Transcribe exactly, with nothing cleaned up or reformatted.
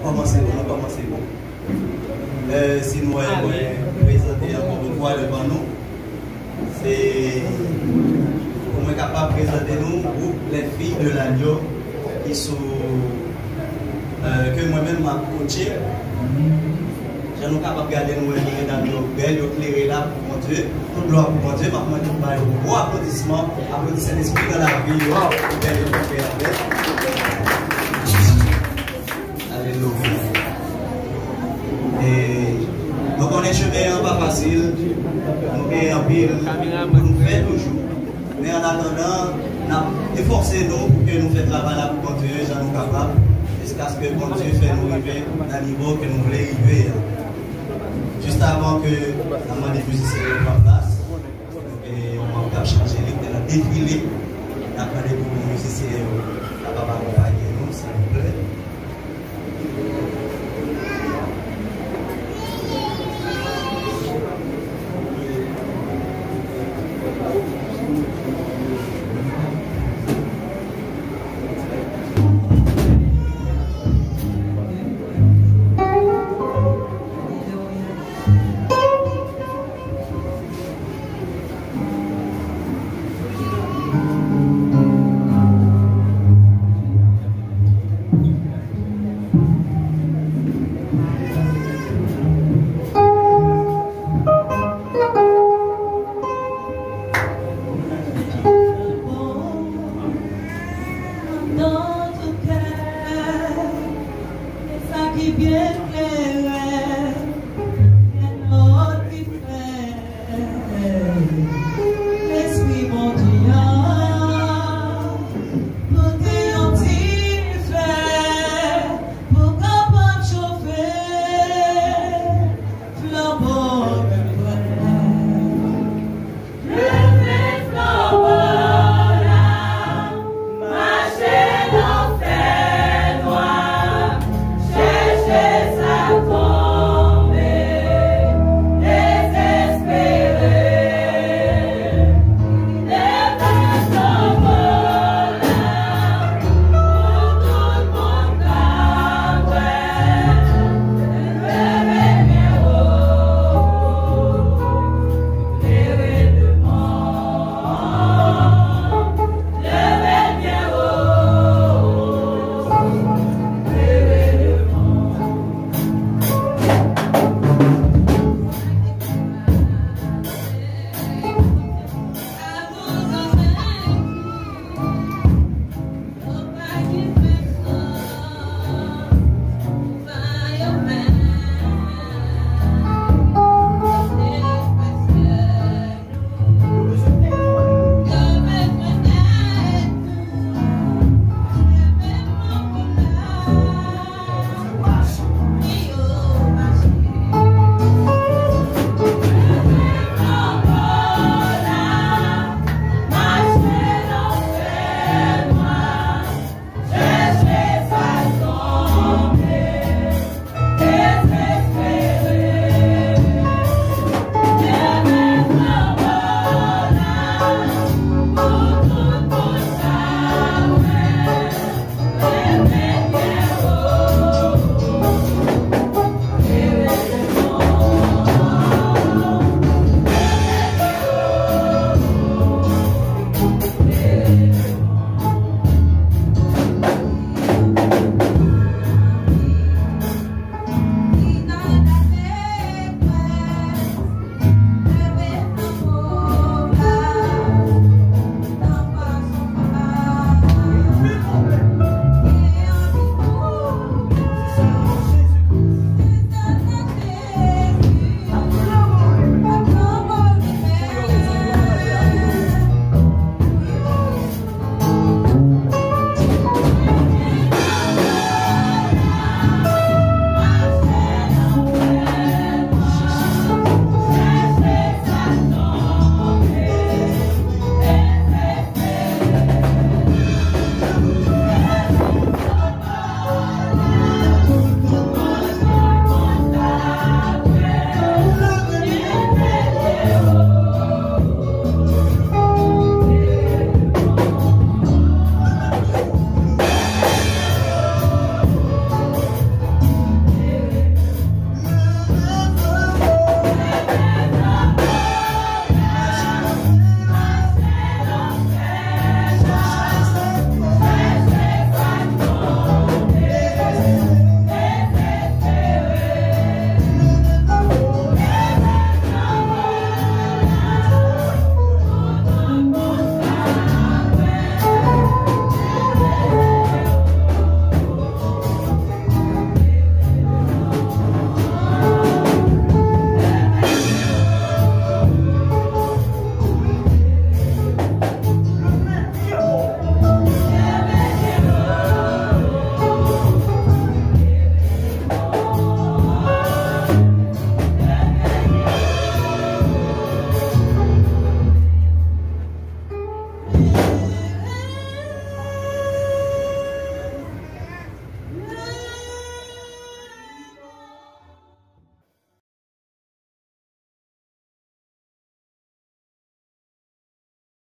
Kòmanse bon, nou kòmanse bon. Euh, si nou wè mwen prezante ankò yon fwa devan nou, se pou mwen kapab prezante nou gwoup Les Filles de l'Agneau ki sou, euh, ke mwen menm m ap kotche. Jan nou kapab gade, nou wè nou gen dam yo bèl, yo klere la pou Bondye. Tout glwa pou Bondye. M ap mande nou ba yo gwo aplodisman. Aplodi Sentespri nan lavi yo. Pou bèl yo kanpe avèk. Alelouya. E nou konnen chemen an pa fasil. Nou gen anpil pou nou fè toujou. Men an atandan, n ap efòse nou pou ke nou fè travay la pou Bondye jan nou kapab, jiskaske Bondye fè nou rive nan nivo ke nou vle rive a. Jis avan ke n ap mande mizisyen yo pran plas, nou gen yon manm k ap chanje, li te nan defile. N ap mande pou mizisyen yo kapab akonpaye nou, silvouplè. Dans ton cœur, et ça qui vient